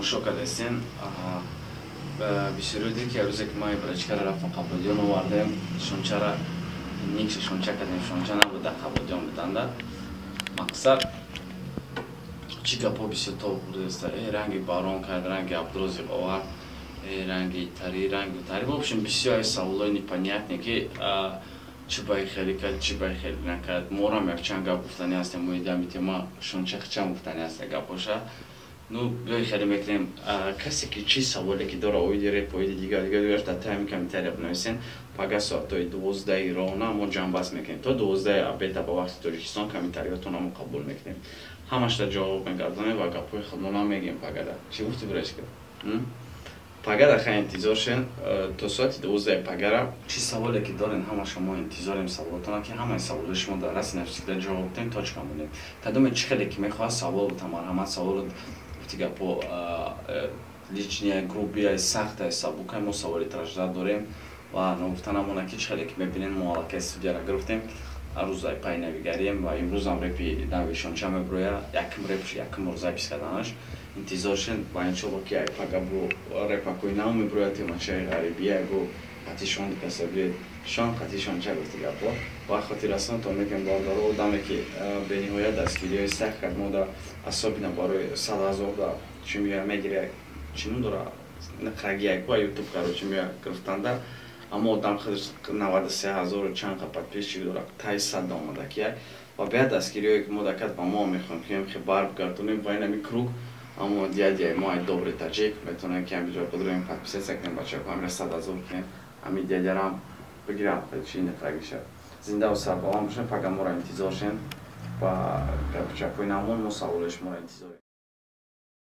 Тамошо кардастен. Бисёриё дид, ки рӯзе ки ма ибрачкара рафтам, Қабодиён овардем, Шончара никши Шонча кардем, Шонча набуда, Қабодиён буданда. Мақсад, чӣ гапҳо бисёр тоб хӯрдаста: э, ранги барон кард, ранги Абдурозиқ овард, э, ранги тари, ранги тари. В общем, бисёр саволои непонятне, ки чӣ бай хеле кард, чӣ бай хеле накард. Морам якчанд гап гуфтани ҳастем, моидами тема Шонча чанд гуфтани ҳаста гапоша. Ну, биёй, хеле мекунем. Касе ки чӣ саволе ки дора оиди реп, оиди дигар дигар дигар, дар тайми комментария бинависен. Пага соатҳои 12-и рона мо ҷамъбаст мекунем. То 12-и обеда ба вақти Тоҷикистон комментариётонро мо қабул мекунем, ҳамашда ҷавоб мегардонем ва гапҳои худмонам мегем. Пагада чӣ гуфти, бирачка? Пагада хай интизор шен, то соати 12-и пагара чӣ саволе ки дорен, ҳамаша мо интизорем саволотона, ки ҳамаи саволои шумо дар расти навсигда ҷавоб дем, точка монем. Кадоме чӣ хеле ки мехоҳад савол бута, марҳамат, саволо гуфти гапҳо личния, грубия, сахтая, сабукай, мо саволи тражда дорем. Ва ногуфта намона, ки чӣ хеле ки мебинем, мо аллакай студияра гирифтем, рӯзаи пай навигарием ва имрӯзам репи нави Шонча меброя, якм реп, якм бор запись карданаш. Интизор шен ва иншолло, ки ай пага бо репакои нав меброяд, темачаи ғарибия бо қатишон касабиед, шон қатишон ча гуфти гапҳо. Ва хотиррасонтон мекунем, бародаро, одаме ки бениҳоят дастгириҳои сахт кард мода, особенно барои 100 000 да чӣ меоя мегиря, чӣ ном дора, қагияку ютуб, короче, меоя гирифтанда. Аммо одам худаш 93 ҳазору чанд қа подписчик дорад, таи 100 омада ки ва беяд дастгириҳое ки мо дакад ба мо мехоҳем, ки хе баргардонем ва инами круг. Аммо дядяи мо, ай добрый таҷик, метавонем, ки ҳамиҷо бидроем, подписаться кунем, бачаҳо, ҳамира 100 000 кунем, ҳами дядярам бигирам, чи нақрагиша. Зиндаву сарбаланд бошем, пага моро интизор шем ба гапчапои намон, мо саволои шуморо интизорем.